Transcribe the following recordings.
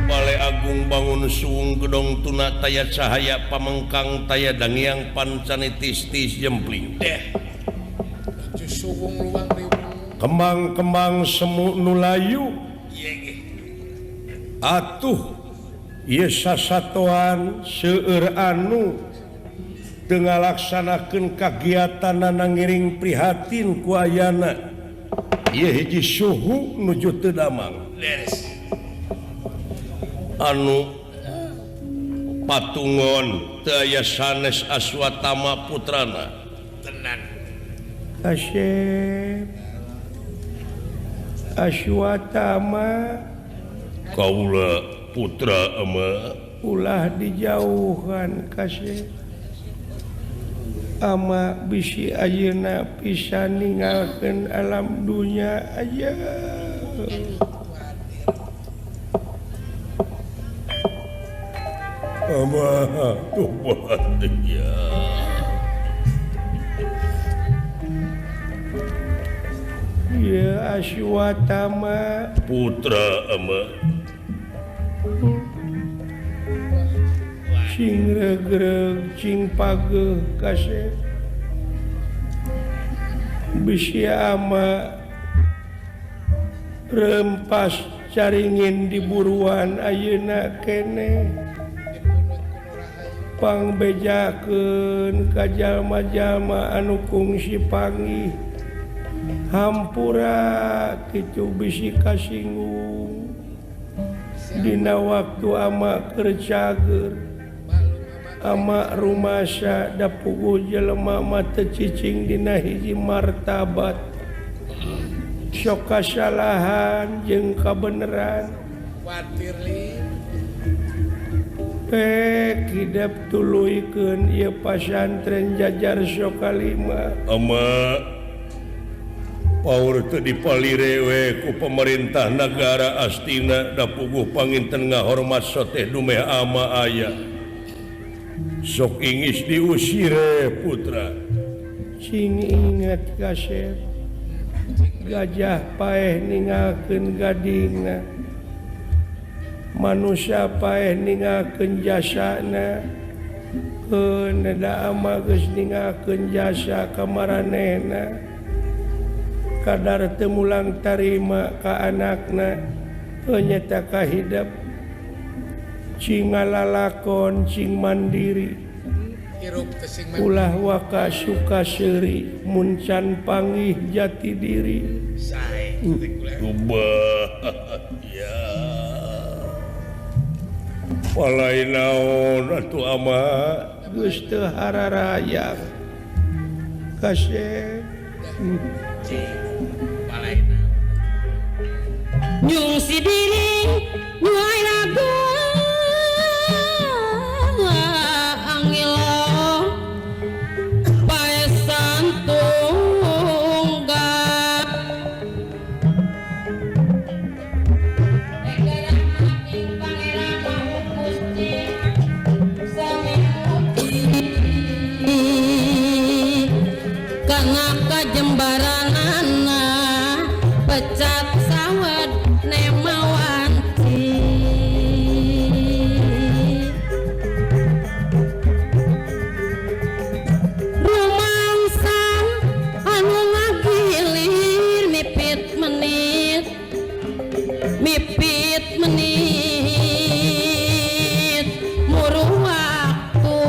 Bale Agung bangun suung gedong tuna taya cahaya pamengkang taya dangiang pancane tis-tis jempling. Deh. Kembang-kembang semu nulayu. Atuh ieu sasatoan seueur anu teu ngalaksanakeun kagiatanana ngiring prihatin ku ayana. Ieu hiji suhu nuju teu damang. Anu patungon teu aya sanes Aswatama putrana. Tenan. Kasep Aswatama kaula putra ama ulah dijauhan kasep. Ama bisi ayeuna bisa ninggalkeun alam dunya aja. Ama tobat ya. Ya Aswatama putra ama sing regreg cing pageuh kasep. Bisi ama rempas caringin di buruan ayeuna keneh. Pangbejakeun ka jalma-jalma anu kungsi panggih hampura kitu bisi kasinggung dina waktu ama keur cager ama rumasa da puguh jelema mah teu cicing dina hiji martabat sok kasalahan jeung kabeneran. Pek hidep tuluykeun ieu pasantren jajar Sokalima. Ama paur teu dipalire we ku pemerintah nagara Astina da puguh panginten ngahormat soteh dumeh ama aya. Sok ingis diusire putra. Cing inget kasep gajah paeh ninggalkeun gadingna. Manusia paeh ninggalkeun jasana. Keun da ama geus ninggalkeun jasa ka maranehna. Kadar teu mulang tarima ka anakna nyata ka hidep. Cing ngalalakon cing mandiri. Ulah waka suka seuri mun can panggih jati diri. Ya. Walai naon atuh ama geus teu hararayang kasep. Nyungsi diri nyuai raga angilo paesan tunggal kana kajembaranana pecat sawed nemawanti rumangsang anu ngagilir mipit menit mipit menit muru waktu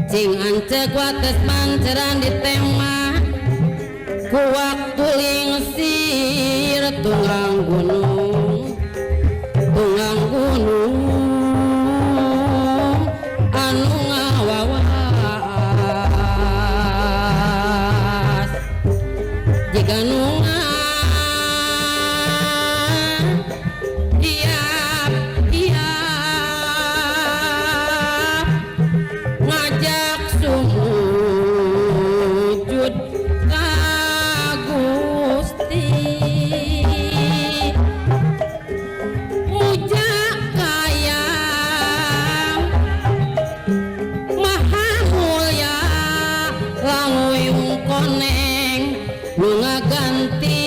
cing ancek wates panceran di tema ku waktu lingsir tunggang gunung anu ngawawas jika nu iap iap ngajak sumujud ka Gusti muja kayang maha mulya languyung koneng nu ngaganti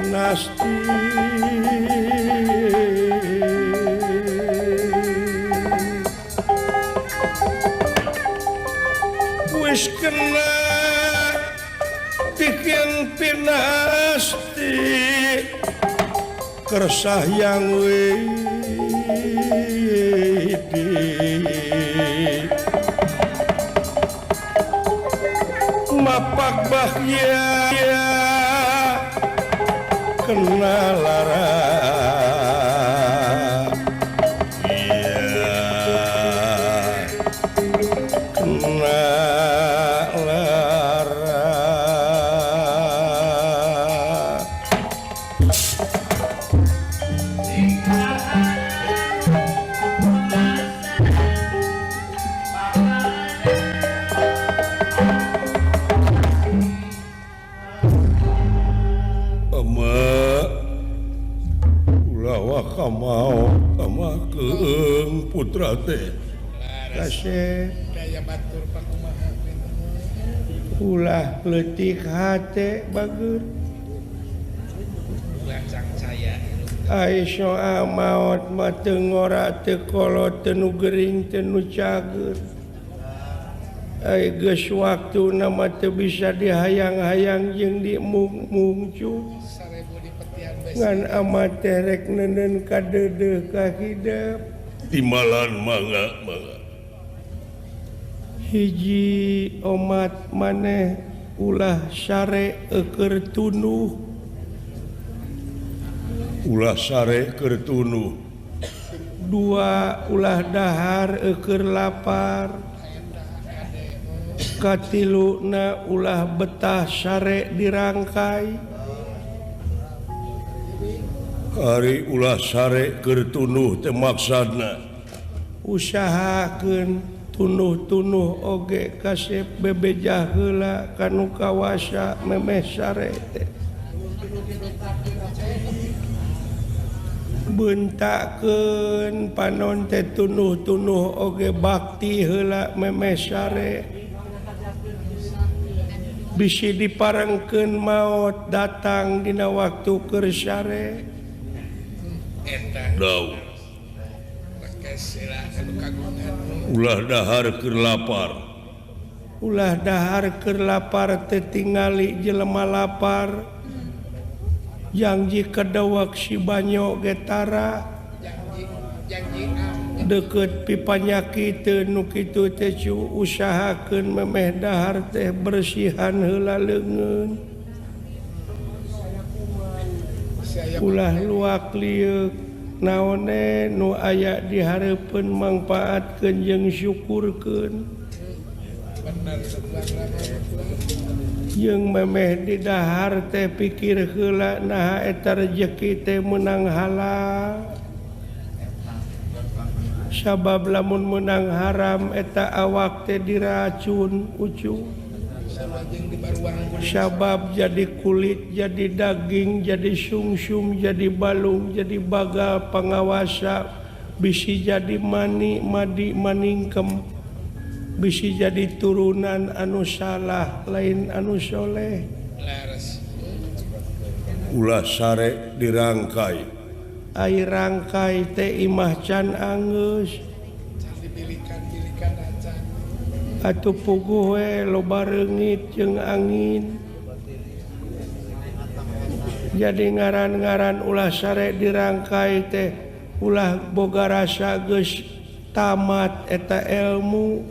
Pinasti wis kena bikin pinasti kersah yang widi mapak bahya kena lara ya kena lara. Mau sama keung putra teh kasih ulah leutik hate bager ai soa maot mah teu ngora teu kolot teu nu gering teu nu cager ai geus waktuna mah teu bisa dihayang-hayang jeung dimung-mungcu ngan amat terek nenen kadeudeuh ka hidep timbalan mangga mangga hiji omat maneh ulah sare keur tunuh ulah sare keur tunuh dua ulah dahar keur lapar katiluna ulah betah sare dirangkai. Ari ulah sare keur tunuh teh maksudna usahakeun tunuh-tunuh oge kasep bebejah heula kanu kawasa memeh sare teh beuntakeun panon teh tunuh-tunuh oge bakti heula memeh sare bisi diparengkeun maot datang dina waktu keur sare. Ulah dahar keur lapar ulah dahar keur lapar teu tingali jelema lapar janji kadawak si banyo getara deukeut pipanyakiteun nu kitu teh usahakeun memeh dahar teh bersihan heula leungeun ulah luak lieuk naone nu aya di hareupeun mangpaatkeun jeung syukurkeun jeung memeh di dahar teh pikir heula naha eta rejeki teh meunang halal sabab lamun meunang haram eta awak teh diracun ucu sabab jadi kulit jadi daging jadi sungsum jadi balung jadi bagal pangawasa bisi jadi mani madi maningkem bisi jadi turunan anu salah lain anu soleh ulah sare dirangkai ai rangkai teh imah can anggeus atuh puguh we loba reungit jeung angin jadi ngaran-ngaran ulah sare dirangkai teh ulah boga rasa geus tamat eta ilmu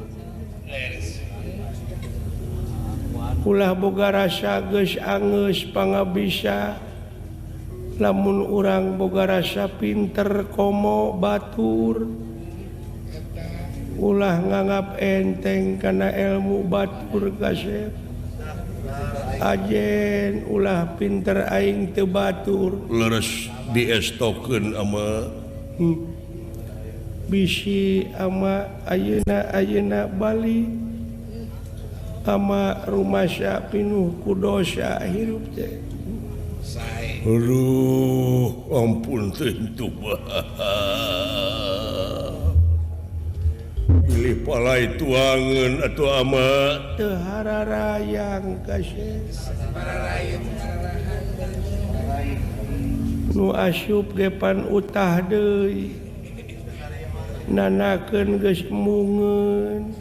ulah boga rasa geus angeus pangabisa lamun urang boga rasa pinter komo batur ulah nganggap enteng kana ilmu batur kasep ajen ulah pinter aing teu batur leres diestokeun ama bisi ama ayeuna ayeuna bali ama rumasa pinuh ku dosa hirup teh. Aduh ampun teh. Pilih palai tuangeun atuh ama teu hararayang kasih nu asup ge pan utah deui nanakeun geus mungeun.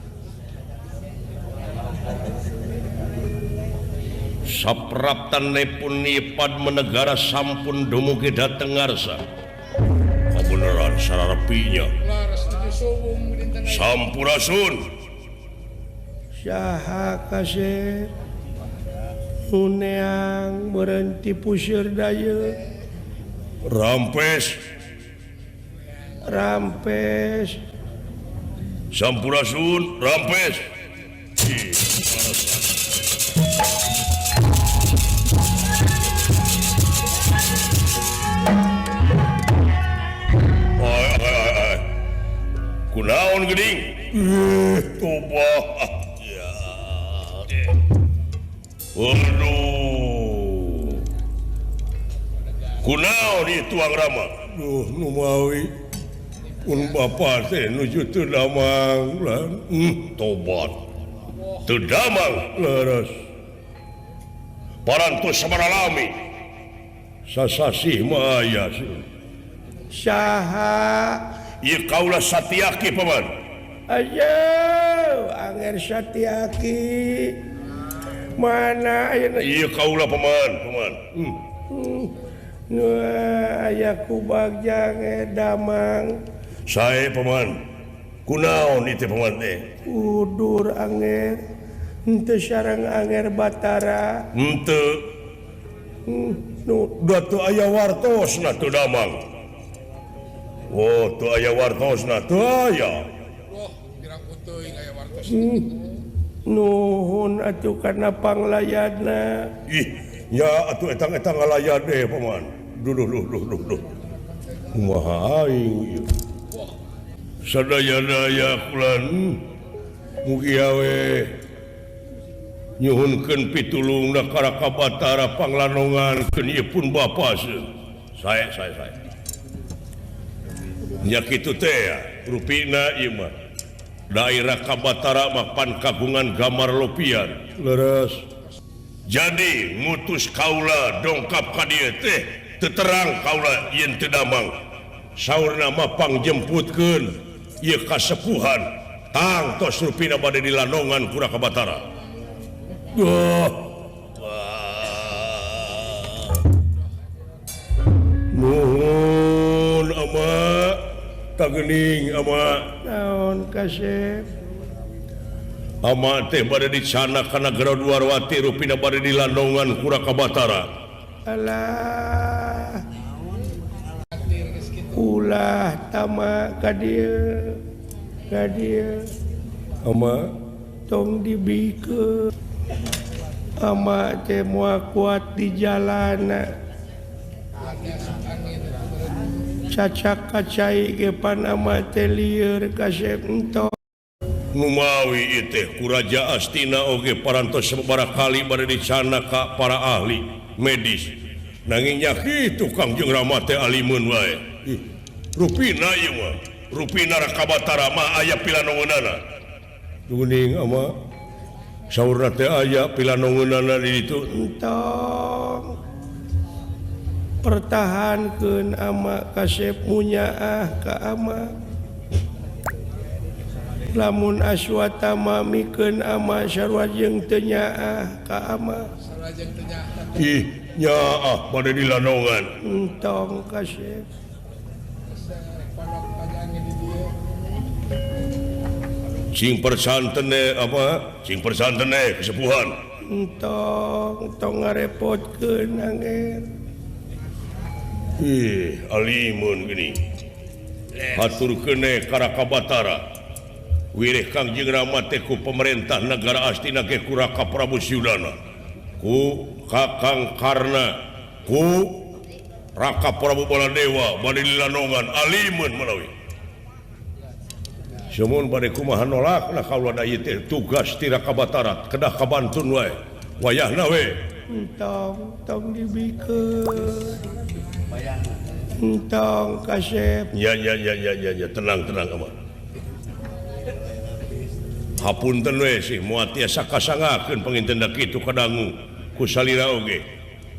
Sapraptanipun Padma Negara sampun dumugi dhateng ngarsa. Kabeneran sararepinya. Sampurasun. Saha kasep nu neang berhenti puseur daya. Rampes. Rampes. Sampurasun, rampes. Kunaon geuning? Toba. Ya. Aduh. Kunaon ieu tuang Rama? Duh, nu mawi pun bapa teh nuju teu damang lan. Tobat. Teu damang leres. Parantos sabaraha lami? Sasasih mah aya. Saha? Ieu kaula Satyaki paman. Ayo, anger Satyaki. Mana ayeuna? Ieu kaula paman, paman. Nu aya ku bagja damang. Sae paman. Kunaon ieu teh paman teh? Udur anger. Henteu sareng anger Batara. Henteu. Nu da teu aya wartosna teu damang. Oh, teu aya wartosna, teu aya. Wah, pirang teuing aya wartos. Nuhun atuh kana panglayadna. Ih, nya atuh etang-etang ngalayad deh paman. Duh duh duh duh duh duh. Kumaha aing ieu? Sadaya-daya kulan mugi awe nyuhunkeun pitulungna ka Raka Batara panglanongankeun ieu pun bapa seun. Sae sae sae. Nya kitu teh rupina ieu mah. Daerah Kabatara mah pan kagungan gamar lopian. Leres. Jadi ngutus kaula dongkap ka dieu teh teu terang kaula yen teu damang. Saurna mah pangjemputkeun ieu kasepuhan tang tos rupina bade dilanongan ku Raka Batara. Duh. Nuhun ama tagening ama naon kasep ama teh bade dicana kana Nagara Dwarwati rupina bade dilandongan ku Raka Batara. Alah ulah tama ka dieu ka dieu ama tong dibikeun ama teh moal kuat di jalana cacak kacai ge pan ama teh lieur kasep entong. Numawi ieu teh ku Raja Astina oge parantos sababaraha kali bade dicana ka para ahli medis. Nanging nya kitu Kangjeng Rama teh alimeun wae. Ih, rupina ieu mah, rupina Raka Batara mah aya pilanongeunana. Geuning ama saurna teh aya pilanongeunana di ditu. Entong pertahankeun ama kasep munyaah ka ama. Lamun Aswatama mikeun ama sarua jeung teu nyaah ka ama. Ih, nyaah bade dilanongan. Entong kasep. Sing persantene apa? Sing persantene kesepuhan. Entong, tong ngarepotkeun anger. Ih, alimun gini. Haturkeun ka Raka Batara. Wirih Kangjeng Rama teh ku pemerintah negara Astina ge ku Raka Prabu Suyudana. Ku Kakang Karna, ku Raka Prabu Baladewa bade dilanongan alimun manawi. Sumuhun bade kumaha nolakna kaula da ieu teh tugas ti Raka Batara kedah kabantun wae. Wayahna we. Entong, tong dibikeun. Entong kasep. Ya ya ya ya ya ya, tenang tenang ama. Hapunten we sih moal tiasa kasangakeun panginten da kitu kadangu ku salira oge.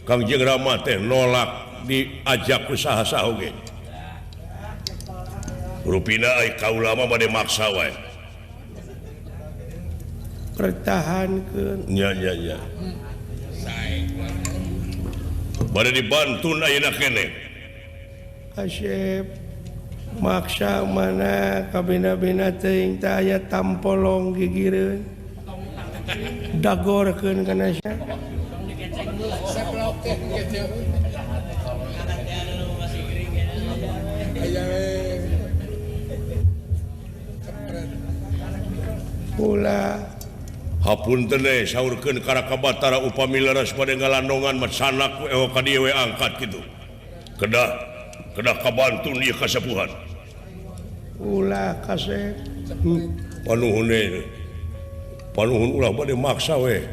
Kangjeng Rama teh nolak diajak ku saha-saha oge. Rupina ai kaula mah bade maksa wae. Pertahankeun. Nya nya nya. Bade dibantun ayeuna keneh. Asep maksa mana kabina-bina teuing teh aya tampolong gigireun. Dagorkeun kana sia. Ulah hapunten we saurkeun ka Raka Batara upami leres bade ngalandongan mah sanak we ka dieu we angkat kitu. Kedah kedah kabantun ieu kasepuhan. Ulah kasep. Panuhun we. Panuhun ulah bade maksa we.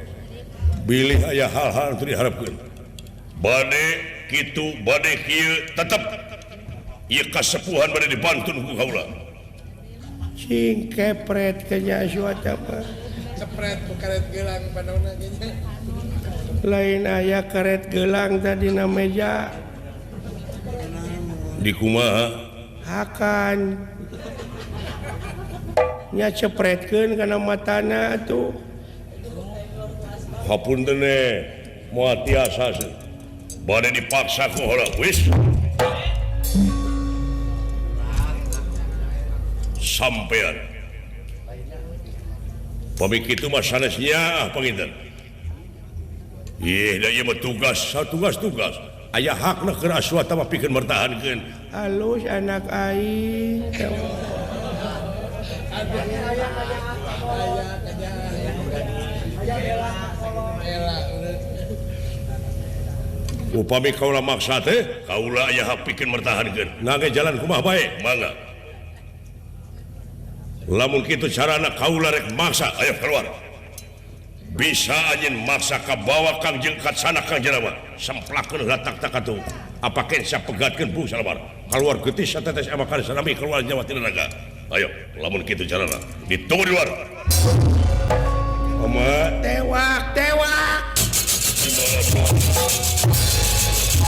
Bilih aya hal-hal teu diharapkeun. Bade kitu bade kieu tetep ieu kasepuhan bade dibantun ku kaula. Cing kepret kenya suata mah. Cepret ku karet gelang panona ge nya. Lain aya karet gelang tadi na meja. Di kumaha? Hakan. Nya cepretkeun kana matana atuh. Hapunten we, moal tiasa seuh. Bade dipaksa ku heula wis. Sampean. Pami kitu mah sanes nyaah panginten. Ih, da ieu mah tugas, tugas-tugas. Aya hakna keur Aswata mah pikeun mertahankeun. Halus anak aing. Upami kaula maksa teh, kaula aya hak pikeun mertahankeun. Ngangge jalan kumaha bae, mangga. Lamun kitu carana kaula rek maksa, ayo keluar. Bisa anjeun maksa ka bawa Kangjeng Katsana Kangjeng Rama. Semplakeun heula tak-tak atuh. Apa kensa pegatkeun bung salamar. Keluar getis satetes amakan sanami keluar nyawa tina naga. Ayo, lamun kitu carana ditunggu di luar. Oma tewak, tewak.